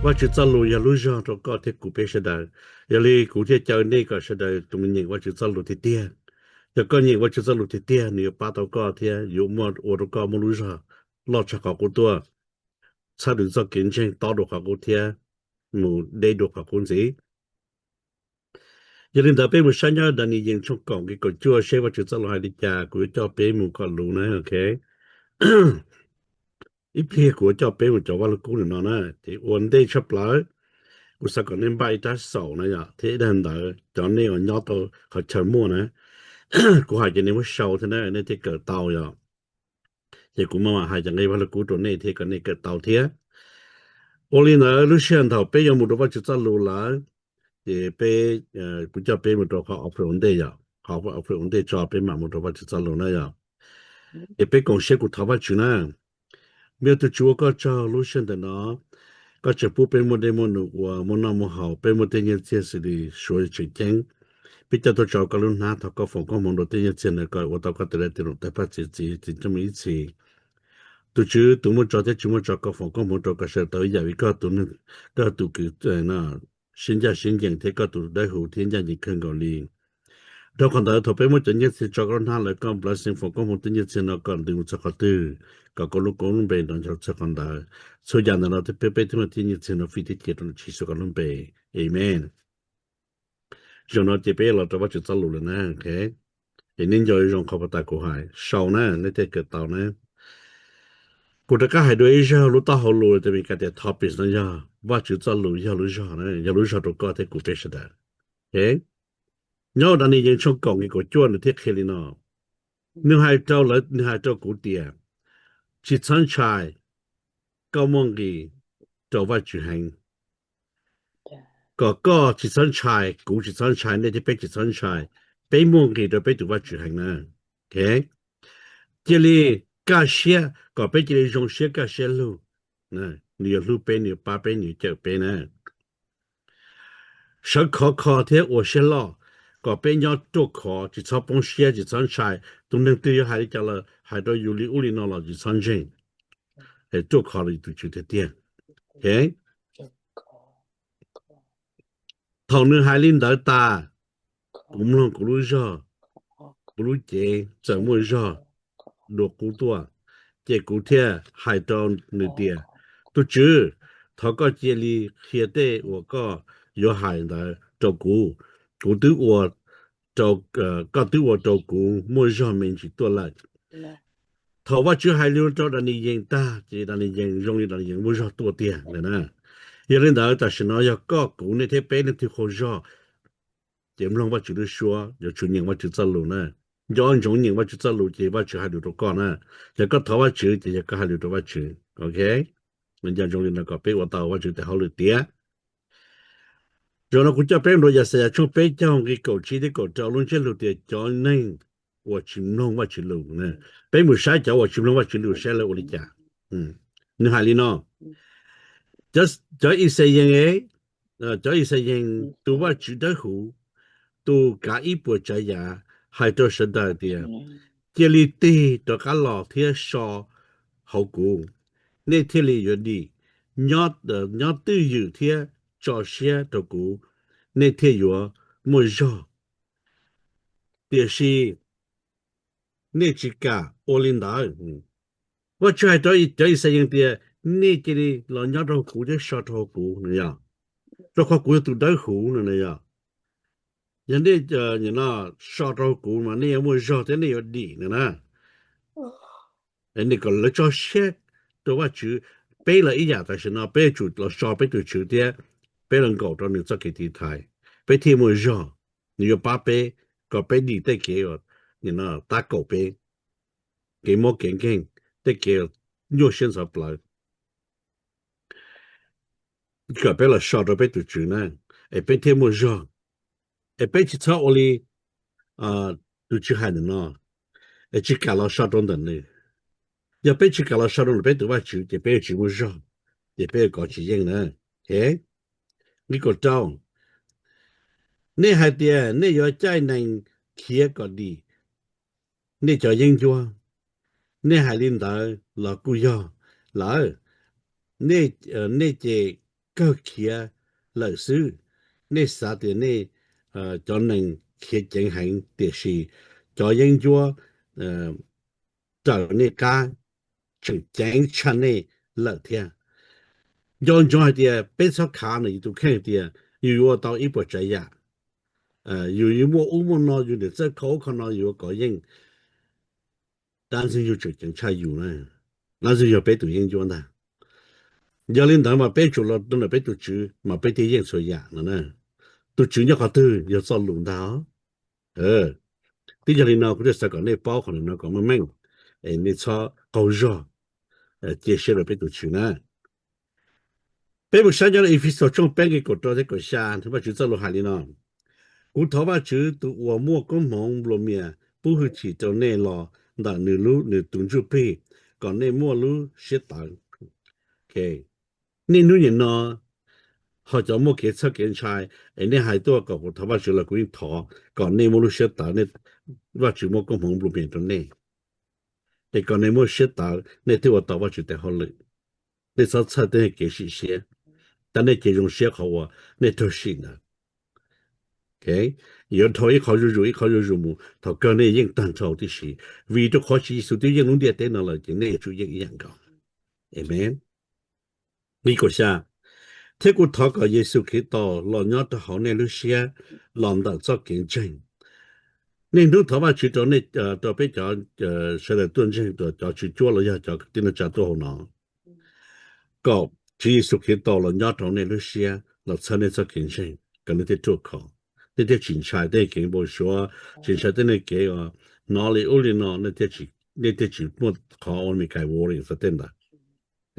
Vajtswv txoj lus yog lub zog rau koj thiab kuv peb sawv daws. Yog li kuv thiaj caw nej kom sawv daws tus nyeem Vajtswv txoj lus tiag tiag. Yog koj nyeem Vajtswv txoj lus tiag tiag, nws yuav pab tau koj thiab yuav muaj ua rau koj muaj lub zog loj tshaj qhov qub tuaj, txhawb nws txoj kev ntseeg tob dua qhov qub thiab mus deb dua qhov qub ntxiv. Yog li ntawd peb mus saib nyob Daniyees tshooj kaum nqe kaum cuaj seb Vajtswv txoj lus hais li cas, kuv yuav coj peb mus kom luv na, ok. Ib pliag kuv yuav coj peb mus cov vaj lug kub no na, ces ua ntej tshaj plaws kuv xav kom nej npaj ib rab xaum na yom, thiab ib daim ntawv, cov nej uas nyob tau qhov chaw muaj na, kuv hais ces nej muab sau thiab na, nej thiaj kawm tau yom. Ces kuv mam hais cov nqe vaj lug kub rau nej thiab kom nej kawm tau thiab. Ua li ntawd lub sij hawm thaum peb yuav mus rau Vajtswv txoj lus lawm, ces peb, kuv coj peb mus rau qhov offering ua ntej yom, qhov offering ua ntej tso peb mam mus rau Vajtswv txoj lus na yom. Ces peb koom siab kuv thov Vajtswv na. Me tus Tswv ua koj tsaug lub sij hawm ntawm no, koj tseem pub peb muaj dej muaj num ua, muaj noj muaj haus, peb muaj tej nyiaj txiag xws li suav tseem ceeb. Peb coj tuaj tso koj lub hnab, thov koj foom koob hmoov rau tej nyiaj txiag ntawd kom ua tau koj tes laj tes num tawg paj txi txiv txiv toj me ib txhis. Tus Tswv, tus muaj tso thiab tsis muaj tso, koj foom koob hmoov rau kom sawv daws tau ib yam li koj tus, koj tus kws siab ncaj siab ncees thiab koj tus dawb huv thiab ncaj ncees kawg nkaus li. Rau qhov ntawd thaum peb muab cov nyiaj txiag tso koj lub hnab lawm, koj blessing foom koob hmoov tej nyiaj txiag no kom ntws mus txog qhov twg, kom koj lub koob lub npe nrov nrov txog qhov ntawd. Txhua yam ntawm no peb, peb thiaj muaj tej nyiaj txiag no fij thiab cia rau Tswv Yexus koj lub npe. Amen. Zaum no ces peb los rau Vajtswv txoj lus lawm na, ok. Es nej nco zoo qhov puag ta kuv hais, sau na, nej thiaj kawm tau na. Kuv rov qab hais dua ib zaug lub taub hau lus, tus Meskas tias topics no yog Vajtswv txoj lus yog lub zog na, yog lub zog rau koj thiab kuv peb sawv daws. Ok. Nyob Daniyees tshooj kaum nqe kaum cuaj nws thiaj qhia li no. Nws hais rau lawv, nws hais rau kuv tias, tsis txhob ntshai, koj muaj nqis rau Vajtswv heev. Kom koj tsis txhob ntshai, kuv tsis txhob ntshai, nej thiab peb tsis txhob ntshai. Peb muaj nqis rau peb tus Vajtswv heev na. Ok. Cia li kaj siab, kom peb cia li zoo siab kaj siab lug. Nws yuav hlub peb, nws yuav pab peb, nws yuav cawm peb na. Sawv khov kho thiab ua siab loj, kom peb nyob ruaj khov, tsis txhob poob siab, tsis txhob ntshai. Tus neeg twg yuav hais li cas los hais rau yus li ub li no los tsis txhob ntseeg. Ruaj khov rau yus tus Tswv tiag tiag. Ok. Thaum nws hais li ntawd tas, kuv mloog kuv lub zog, kuv lub cev txawm muaj zog dua qub tuaj. Ces kuv thiaj hais rau nws tias, tus Tswv, thov koj cia li qhia tej uas koj yuav hais ntawd rau kuv. Kuv twb ua rau, koj twb ua rau kuv muaj zog me ntsis tuaj lawm. Thaum Vajtswv hais li rau Daniyees tag ces Daniyees zoo li Daniyees muaj zog tuaj tiag na. Yog li ntawd tam sim no yog koj kuv nej thiab peb leej twg qaug zog, ces mloog Vajtswv lub suab, yuav tsum nyeem Vajtswv txoj lus na. Nco ntsoov nyeem Vajtswv txoj lus ces Vajtswv hais lus rau koj na. Yog koj thov Vajtswv ces yog koj hais lus rau Vajtswv. Ok. Nco ntsoov li no kom peb ua tau Vajtswv tes hauj lwm tiav. Zaum no kuv coj peb mus rau Yaxayas tshooj peb caug nqe kaum tsib thiab kaum rau, lub ntsiab lus tias cov neeg uas tsis mloog Vajtswv lus. Peb mus saib cov uas tsis mloog Vajtswv lus saib lawv ua li cas. Nws hais li no, cov Ixayees, cov Ixayees tus Vajtswv dawb huv, tus kav ib puas tsav yam, hais rau sawv daws tias, cia li tig rov qab los thiab so hauv kuv, nej thiaj li yuav dim. Nyob twj ywm thiab tso siab rau kuv, nej thiaj yuav muaj zog. Tiam sis nej tsis kam ua li ntawd. Vajtswv hais rau cov Ixayees tias, nej cia li los nyob rau kuv thiab so rau kuv no yog, rau qhov kuv yog tus dawb huv no na yog. Yog nej so rau kuv mas nej yuav muaj zog thiab nej yuav dim no na. Nej kom lawv tso siab rau Vajtswv. Peb los ib yam, tam sim no peb yuav tsum los so peb tus Tswv thiab peb los nkaum rau nws txoj kev tiv thaiv, peb thiaj muaj zog. Nws yuav pab peb kom peb dim tej kev tab kaum peb, kev mob kev nkeeg, tej kev nyuaj siab ntxhov plawv, kom peb los so rau peb tus Tswv na, es peb thiaj muaj zog. Es peb tsis txhob ua li tus Tswv hais ntawm no, es tsis kam los so rau ntawm nws. Yog peb tsis kam los so rau ntawm peb tus Vajtswv ces peb yuav tsis muaj zog, ces peb yuav kov tsis yeej na. Nqe kaum rau, nej hais tias nej yuav caij nees khiav kom dim nej cov yeeb ncuab. Nej hais li ntawd los kuj yog lawm. nej, nej ces kawg khiav lawm xwb. Nej xav tias nej cov nees khiav ceev heev, tiam sis cov yeeb ncuab raws nej qab tseem ceev tshaj nej lawm thiab. Nco ntsoov hais tias peb txhob khav ntawm yus tus kheej tias yus yuav ua tau ib puas tsav yam, yus yuav muaj ub muaj no, yus niam txawj kho ub kho no, yus yuav kov yeej. Dab ntxwg nyoog tseem ceev tshaj yus na, dab ntxwg nyoog yog peb tus yeeb ncuab ntag. Yog li ntawd mas peb tsum los rau ntawm peb tus Tswv mas peb thiaj yeej txhua yam no na. Tus Tswv nyob qhov twg yog txoj lus ntag. Twb yog li no kuv thiaj xav kom nej paub qhov no kom meej meej, es nej txhob qaug zog, cia siab rau peb tus Tswv na. Peb mus saib nyob Efexus tshooj peb nqe kaum rau thiab kaum xya, Vajtswv txoj lus hais li no: Kuv thov Vajtswv tus uas muaj koob hmoov nplua mias pub hwj chim rau nej los ntawm nws lub, nws tus ntsuj plig, kom nej muaj lub siab tawv. Niaj hnub nim no ho cov muaj kev txhawj kev ntshai, es nej hais tuaj kom kuv thov Vajtswv los kuv yeej thov kom nej muaj lub siab tawv, Vajtswv muaj koob hmoov nplua mias rau nej, es kom nej muaj siab tawv nej thiaj ua tau Vajtswv tes hauj lwm. Nej txhob txhawj tej kev sim siab, tab nej cia zoo siab qhov uas nej raug sim ntawd. Yuav dhau ib qho zuj zus ib qho zuj zus mus, thaum kawg nej yeej tag nrho tib si, vim rau qhov Tswv Yexus twb yeej lub ntiaj teb no lawm ces nej yuav tsum yeej ib yam nkaus. Amen. Nqe kaum xya: Thiab kuv thov kom Yexus Khetos los nyob rau hauv nej lub siab los ntawm txoj kev ntseeg. Niaj hnub thov Vajtswv rau nej, rau peb cov, sawv daws tuaj ntseeg, cov tswv cuab los yog cov tib neeg tsa tuaj hauv no, kom Tswv Yexus Khetos los nyob rau nej lub siab los txhawb nej txoj kev ntseeg kom nej thiaj ruaj khov, nej thiaj tsis ntshai tej kev npau suav, tsis ntshai tej neeg kev hnov li ub li no, nej thiaj tsis muaj qhov ua me kais worry tej ntawd.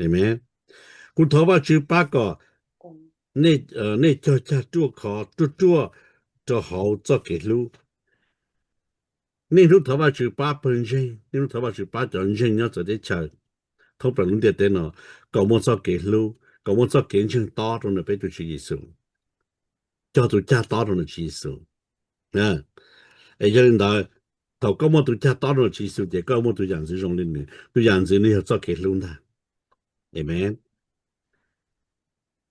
Amen. Kuv thov Vajtswv pab kom nej cog cag ruaj khov ruaj ruaj rau hauv txoj kev hlub. Niaj hnub thov Vajtswv pab pawg ntseeg, niaj hnub thov Vajtswv pab cov ntseeg nyob txawv teb chaws thoob plaws lub ntiaj teb no kom muaj txoj kev hlub, kom muaj txoj kev ntseeg tob rau ntawm peb tus Tswv Yexus, cog tus cag tob rau ntawm Tswv Yexus. Es yog li ntawd, thaum koj muaj tus cag tob rau ntawm Tswv Yexus ces koj muaj tus yam ntxwv zoo li nws, tus yam ntxwv nws yog txoj kev hlub ntag. Amen.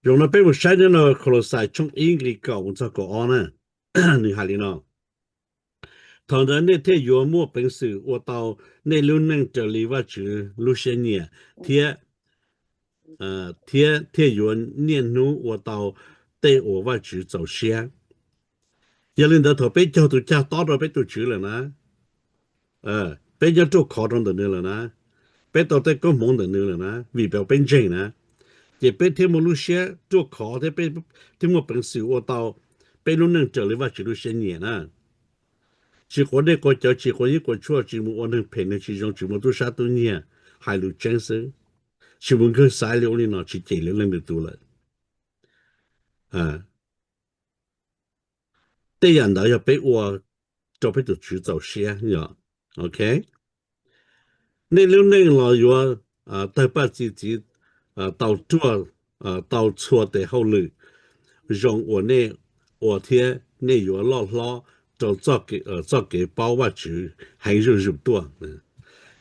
Zaum no peb mus saib nyob no Kaulauxais tshooj ib nqe kaum mus txog kaum ob na, nws hais li no: Thaum ntawd nej thiaj yuav muaj peev xwm ua tau nej lub neej raws li Vajtswv lub siab nyiam thiab, thiab thiaj yuav niaj hnub ua tau tej uas Vajtswv txaus siab. Yog li ntawd thaum peb cog tus cag tob rau peb tus Tswv lawm na, peb nyob ruaj khov rau ntawm nws lawm na, peb tau tej koob hmoov ntawm nws lawm na vim peb ntseeg na, ces peb thiaj muaj lub siab ruaj khov thiab peb thiaj muaj peev xwm ua tau peb lub neej raws li Vajtswv lub siab nyiam na. Tsis quav dej quav cawv, tsis quav yeeb quav tshuaj, tsis mus ua neeg phem neeg tsis zoo, tsis mus tub sab tub nyiag, hais lus tseeb xwb, tsis mus nkawg xaiv li ub li no, tsis cem li leej twg tus lawm. Tej yam ntawd yog peb ua rau peb tus Tswv txaus siab yom. Ok, nej lub neej los yuav tawg paj txi txiv, tau ruaj, tau txhua tes hauj lwm zoo uas nej ua thiab nej yuav loj hlob rau txoj kev paub Vajtswv heev zuj zus tuaj.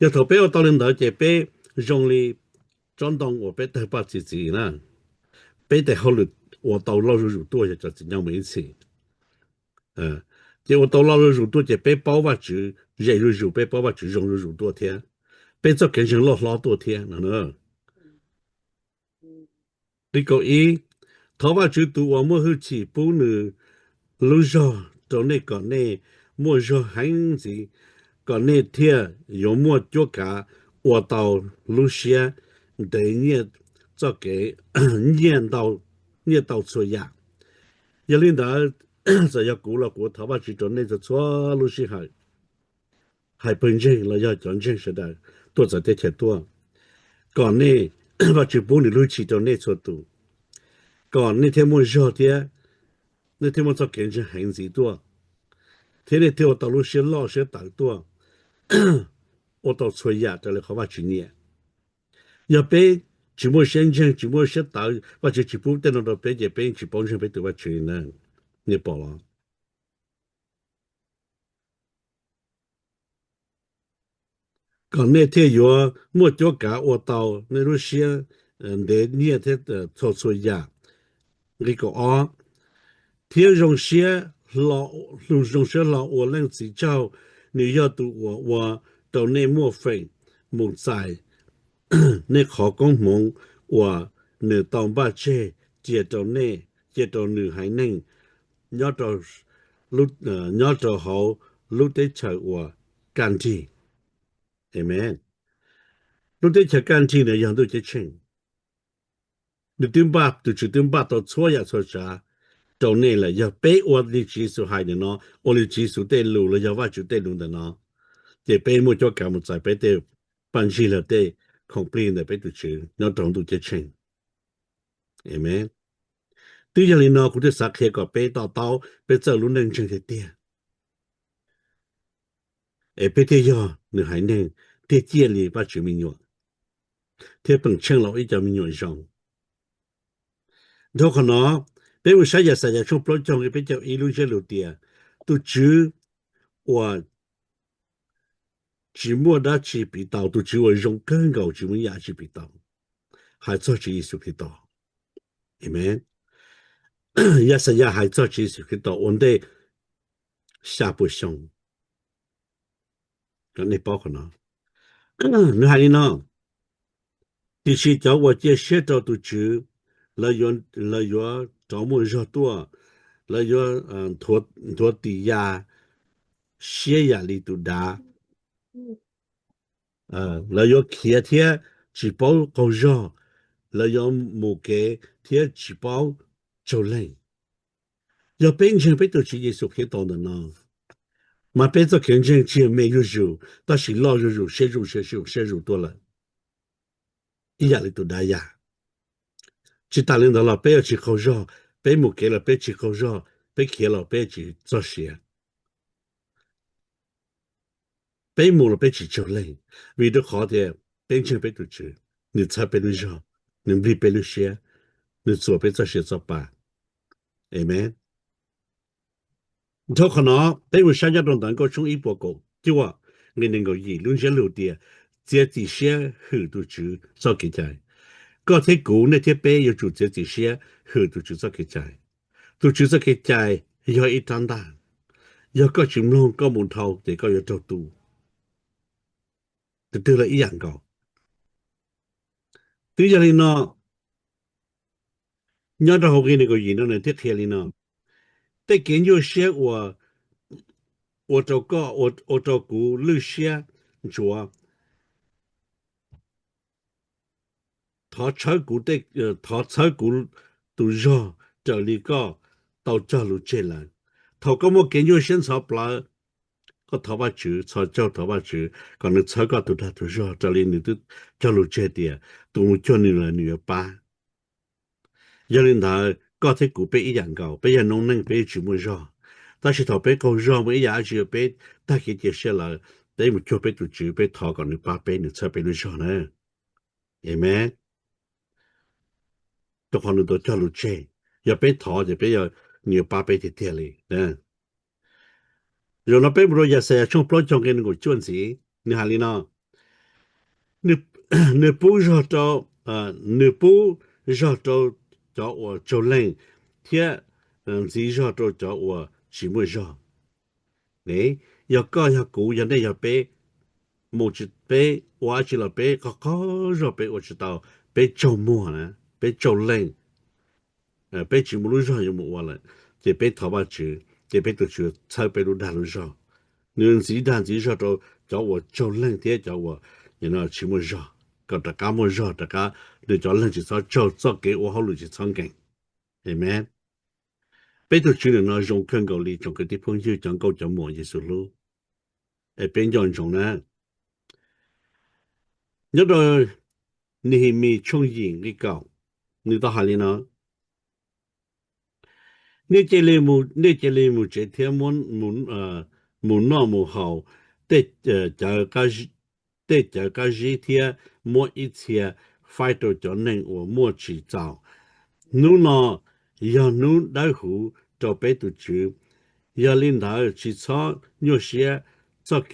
Yog thaum peb ua tau li ntawd ces peb zoo li tsob ntoo uas peb tawg paj txi txiv na, peb tes hauj lwm ua tau loj zuj zus tuaj yog cov txiv nyob mus ib txhis. Ces ua tau loj zuj zus tuaj ces peb paub Vajtswv ze zuj zus, peb paub Vajtswv zoo zuj zus tuaj thiab, peb txoj kev ntseeg loj hlob tuaj thiab no. Nqe kaum ib: Thov Vajtswv tus uas muaj hwj chim pub nws lub zog rau nej kom nej muaj zog heev ntxiv, kom nej thiaj yuav muaj cuab kav ua tau lub siab ntev nyiaj txoj kev, nyiaj tau txhua yam. Yog li ntawd, txawm yog kuv los kuv thov Vajtswv rau nej txhua txhua lub sij hawm, hais pawg ntseeg los yog cov ntseeg sawv daws tuaj txawv teb chaws tuaj, kom nej, Vajtswv pub nws lub hwj chim rau nej txhua tus, kom nej thiaj muaj zog thiab nej thiaj muaj txoj kev ntseeg heev ntxiv tuaj, thiab nej thiaj ua tau lub siab loj siab tawv tuaj, ua tau txhua yam raws li qhov Vajtswv nyiam. Yog peb tsis muaj siab ntseeg, tsis muaj siab tawv, Vajtswv tsis pub tej no rau peb ces peb tsis paub ntseeg peb tus Vajtswv na. Nej pom los? Kom nej thiaj yuav muaj cuab kav ua tau nej lub siab ntev nyiaj thiab txhua txhua yam. Nqe kaum ob, thiab zoo siab, zoo siab hlo ua Leej Txiv tsaug, nws yog tus uas ua rau nej muaj feem mus txais nej qhov koob hmoov uas nws tau npaj tseg cia rau nej, cia rau nws haiv neeg nyob rau hauv lub teb chaws uas kaj nrig. Amen. Lub teb chaws kaj nrig ntawd yog ntuj ceeb tsheej. Nws twb npaj, tus Tswv twb npaj tau txhua yam txhua tsav rau nej lawm. Yog peb ua li Tswv Yexus hais ntawm no, ua li Tswv Yexus tej lus los yog Vajtswv tej lus ntawm no, ces peb muaj cuab kav mus txais peb tej paj ntsig los tej khoom plig ntawm peb tus Tswv nyob rau ntuj ceeb tsheej. Amen. Twb yog li no kuv thiaj xav qhia kom peb to taub peb txawj lub neej ntseeg tiag tiag, es peb thiaj yog nws haiv neeg, thiaj ciaj li Vajtswv me nyuam, thiaj peem tsheej los ib co me nyuam zoo. Dhau qhov no, peb mus saib Yaxayas tshooj plaub caug nqe peb caug ib lub ntsiab lus tias, tus Tswv uas tsis muaj dab tsi piv tau, tus Tswv uas zoo kawg nkaus tsis muaj ib yam dab tsi piv tau, hais txog Tswv Yexus Khetos. Amen. Yaxayas hais txog Tswv Yexus Khetos ua ntej xya puas xyoo. Nej paub qhov no, nws hais li no: Tiam sis cov uas cia siab rau tus Tswv, lawv yuav rov muaj zog tuaj, lawv yuav nthuav tis ya siab yam li tus dav, lawv yuav khiav thiab tsis paub qaug zog, lawv yuav mus kev thiab tsis paub tsaug leeg. Yog peb ntseeg peb tus Tswv Yexus Khetos ntawm no, mas peb txoj kev ntseeg tsis yog me zuj zus, tab sis loj zuj zus, siab zuj zus, siab zuj zus tuaj lawm, ib yam li tus dav ya. Tsis tas li ntawd los peb yuav tsis qaug zog, peb mus kev los peb tsis qaug zog, peb khiav los peb tsis txog siav, peb mus los peb tsis tsaug leeg, vim rau qhov tias peb ntseeg peb tus Tswv, nws txhawb peb lub zog, nws nplig peb lub siab, nws txuas peb txoj sia txoj pa. Amen. Dhau qhov no, peb mus saib nyob rau ntawv Nkauj Tshoob ib puas kaum cuaj nqe nees nkaum yim lub ntsiab lus tias, txiav txim siab hwm tus Tswv txoj kev cai. Koj thiab kuv, nej thiab peb yuav tsum txiav txim siab hwm tus Tswv txoj kev cai. Tus Tswv txoj kev cai yog ib rab ntaj, yog koj tsis mloog koj mus dhau ces koj yuav raug tu. Tus twg los ib yam nkaus. Twb yog li no, nyob rau hauv nqe nees nkaum yim no nws thiaj qhia li no: Tej kev nyuaj siab uas ua rau koj, ua rau kuv lwj siab ntsuav, thov txhawb kuv, thov txhawb kuv tus zog raws li koj tau cog lus tseg lawm. Thaum koj muaj kev nyuaj siab ntxhov plawv, koj thov Vajtswv, txhos caug thov Vajtswv kom nws txhawb koj tus dag tus zog raws li nws twb cog lus tseg tias tus mus cuag nws lawm nws yuav pab. Yog li ntawd koj thiab kuv peb ib yam nkaus, peb yog noob neej peb tsis muaj zog. Tab sis thaum peb qaug zog muaj ib yam dab tsi peb tag kev cia siab lawm, peb mus cuag peb tus Tswv, peb thov kom nws pab peb, nws txhawb peb lub zog na. Amen. Rau qhov nws tau cog lus tseg, yog peb thov ces peb, nws yuav pab peb tiag tiag li. Zaum no peb mus rau Yaxayas tshooj plaub caug nqe nees nkaum cuaj ntxiv, nws hais li no: Nws pub zog rau, nws pub zog rau cov uas tsaug leej, thiab ntxiv zog rau cov uas tsis muaj zog. Yog koj yog kuv yog nej yog peb, mus peb ua dab tsi los peb qaug qaug zog, peb ua tsis tau, peb tsaug muag na, peb tsaug leej, peb tsis muaj lub zog yuav mus ua lawm, ces peb thov Vajtswv, ces peb tus Tswv txhawb peb lub dag lub zog. Nws ntxiv dag ntxiv zog rau cov uas tsaug leej thiab cov uas tsis muaj zog, kom rov qab muaj zog rov qab, nws cov leeg tsis txhob tsaug, txoj kev ua hauj lwm tsis txhob nkees. Amen. Peb tus Tswv ntawm no zoo kawg nkaus li tsoom kwv tij phooj ywg cov nkauj cov muam Yexus hlub, es peb nco ntsoov na. Nyob rau Nehemis tshooj yim nqe kaum, nws tau hais li no: Nej cia li mus tsev thiab mus noj mus haus, tej cawv qab zib thiab muab ib txhia faib rau cov neeg uas muaj tsis txaus. Hnub no yog hnub dawb huv rau peb tus Tswv, yog li ntawd tsis txhob nyuaj siab. Txoj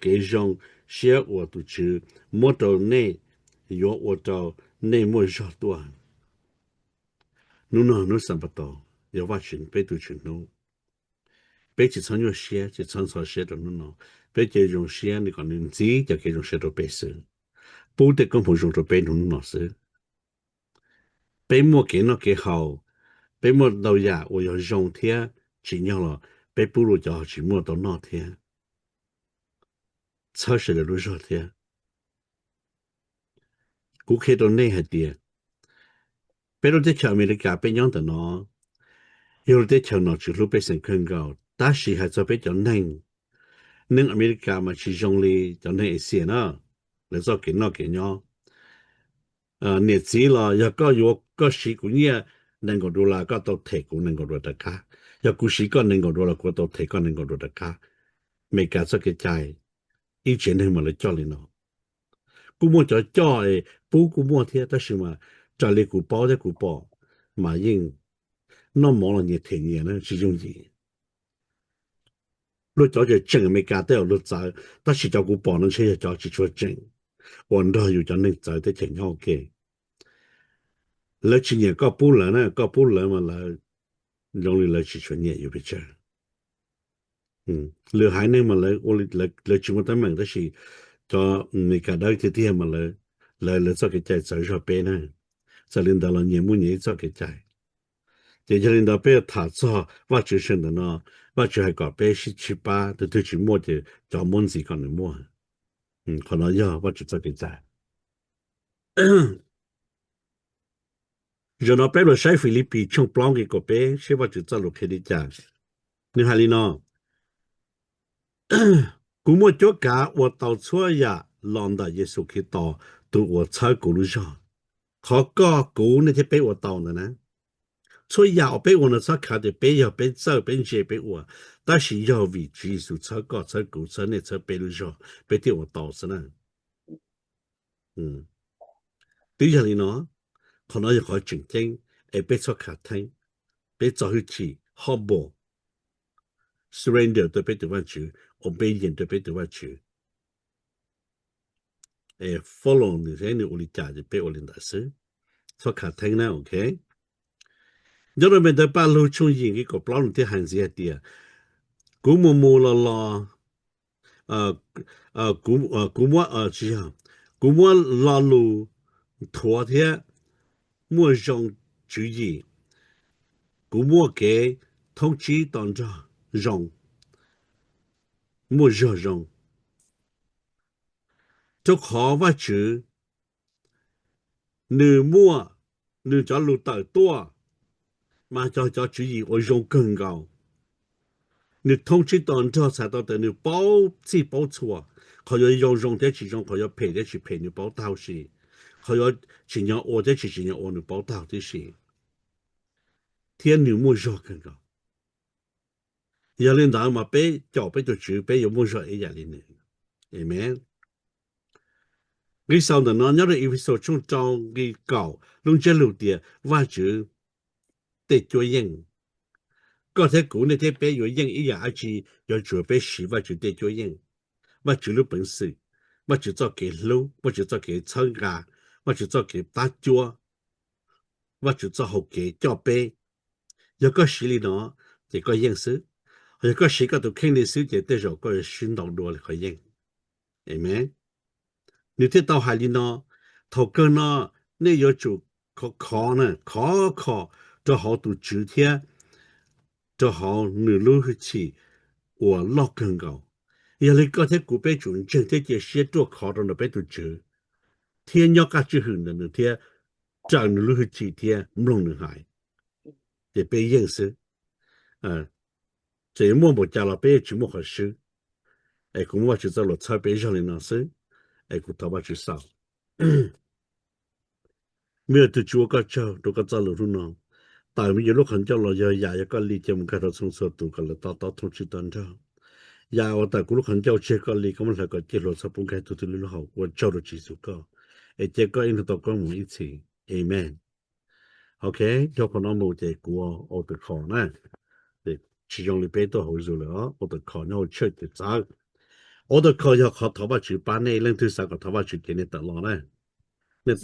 kev zoo siab uas tus Tswv muab rau nej yuav ua rau nej muaj zog tuaj. Hnub no hnub Xanpataus, yog Vajtswv peb tus Tswv hnub. Peb tsis txhob nyuaj siab, tsis txhob ntxhov siab rau hnub no. Peb cia zoo siab, nws kom nws ntxiv cov kev zoo siab rau peb xwb, pub tej koob hmoov zoo rau peb hnub no xwb. Peb muaj kev noj kev haus, peb muaj ntau yam uas yog zoo thiab tsim nyog los peb pub rau cov tsis muaj tau noj thiab. Txhawb sawv daws lub zog thiab. Kuv qhia rau nej hais tias peb lub teb chaws Amelikas peb nyob ntawm no yog lub teb chaws nom tswv hlub pej xeem kawg nkaus, tab sis hais txog peb cov neeg, neeg Amelikas mas tsis zoo li cov neeg Asia na, lawv txoj kev noj kev nyob. Niam txiv los yog koj yuav, koj siv kuv nyiaj nees nkaum dollar, koj tau them kuv nees nkaum dollar rov qab. Yog kuv siv koj nees nkaum dollar, kuv tau them koj nees nkaum dollar rov qab. Amelikas txoj kev cai, ib tsev neeg mas lawv coj li no. Kuj muaj cov coj pub kuj muaj thiab, tab sis mas raws li kuv paub thiab kuv pom mas yeej noj mov los nyias them nyias na, tsis yooj yim. Luag cov tseem tseem Amelikas tej zaum luag txawv, tab sis cov kuv pom no ntshe yog cov tsis tshua tseem uas nrog yus cov neeg txawv teb chaws nyob ua ke. Lawv tsis nyiam koj pub lawv na, koj pub lawv mas lawv zoo li lawv tsis tshua nyiam yus pes tsawg. Lwm haiv neeg mas lawv tsis muaj teeb meem, tab sis cov Amelikas dawb tiag tiag mas lawv, lawv txoj kev cai txawv zog peb na. Txawm li ntawd los nyias muaj nyias ib txoj kev cai. Ces yog li ntawd peb tham txog Vajtswv sawv ntawm no, Vajtswv hais kom peb sib tshib pab, tus twg tsis muaj ces cov muab ntxiv kom nws muaj. Qhov no yog Vajtswv txoj kev cai. Zaum no peb los saib Filipis tshooj plaub nqe kaum peb seb Vajtswv txoj lus qhia li cas. Nws hais li no: Kuv muaj cuab kav ua tau txhua yam los ntawm Yexus Khetos tus uas txhawb kuv lub zog. Qhov koj kuv nej thiab peb ua tau ntawd na, txhua yam uas peb ua no txhob khav tias peb yog peb txawj peb ntse peb ua, tab sis yog vim Tswv Yexus txhawb koj txhawb kuv txhawb nej txhawb peb lub zog peb thiaj ua tau xwb na. Twb yog li no, qhov no yog qhov tseem ceeb, es peb txhob khav theeb, peb txo hwj chim, humble, surrender rau peb tus Vajtswv, obedient rau peb tus Vajtswv, es follow nws, nws ua li cas ces peb ua li ntawd xwb. Txhob khav theeb na, ok. Nyob rau npe ntawv Paj Lug tshooj yim nqe kaum plaub nws thiaj hais ntxiv hais tias, kuv mus mus los los, kuv, kuv muab, tsis yog, kuv muab lo lus nthuav thiab muaj zoo tswv yim, kuv muaj kev thoob tsib to nrog zoo, muaj zog zoo. Rau qhov Vajtswv nws muaj nws cov lus tawm tuaj, mas cov, cov tswv yim uas zoo kawg nkaus. Nws thoob tsib to nrog txhais tau tias nws paub txhij paub txhua, qhov yuav zoo zoo thiab tsis zoo, qhov yuav phem thiab tsis phem nws paub taug si, qhov yuav tsim nyog ua thiab tsis tsim nyog ua nws paub taug tib si, thiab nws muaj zog kawg nkaus. Yog li ntawd mas peb caum peb tus Tswv peb yuav muaj zog ib yam li nws. Amen. Nqi xaus ntawm no nyob rau Efexus tshooj rau nqi kaum lub ntsiab lus tias Vajtswv tej cuab yeej. Koj thiab kuv, nej thiab peb yuav yeej ib yam dab tsi, yuav tsum peb siv Vajtswv tej cuab yeej. Vajtswv lub peev xwm, Vajtswv txoj kev hlub, Vajtswv txoj kev txhawb nqa, Vajtswv txoj kev pab cuab, Vajtswv txoj hau kev coj peb. Yog koj siv li no, ces koj yeej xwb. Yog koj siv koj tus kheej li xwb ces tej zaum koj yuav sib ntaus dua li qhov yeej. Amen. Nws thiaj tau hais li no, thaum kawg no nej yuav tsum khov khov na, khov kho rau hauv tus Tswv thiab rau hauv nws lub hwj chim uas loj kawg nkaus. Yog li koj thiab kuv peb tsum ntseeg thiab cia siab ruaj khov rau ntawm peb tus Tswv, thiab nyob qab tswj hwm ntawm nws thiab raws nws lub hwj chim thiab mloog nws hais, ces peb yeej xwb. Txawm yuav muaj npaum cas los peb yeej tsis muaj qhov swb. Es kuv muab Vajtswv txoj lus txhawb peb zog li no xwb, es kuv thov Vajtswv xaus. Me tus Tswv, ua koj tsaug rau koj txoj lus hnub no. Tawm me nyuam lub qhov ncauj los yog yam yog koj li cia mus nkag rau txhua txhua tus kom lawv to taub thoob tsib to nrog. Yam uas tawm kuv lub qhov ncauj tsis yog koj li, koj muab hlawv kom ciaj hluas txhob pub nkag tus twg li lub hauv. Ua tsaug rau Tswv Yexus koj, es cia koj ib hnub tau koob mus ib txhis. Amen. Ok, dhau qhov no mus ces kuv ua tus kho na. Tsis zoo li peb tuaj hauv Zoom lawm os, ua tus kho nyob hauv church ces txawv. Ua tus kho yog qhov thov Vajtswv pab nej, leej twg xav kom thov Vajtswv ces nej tawm los na. Nej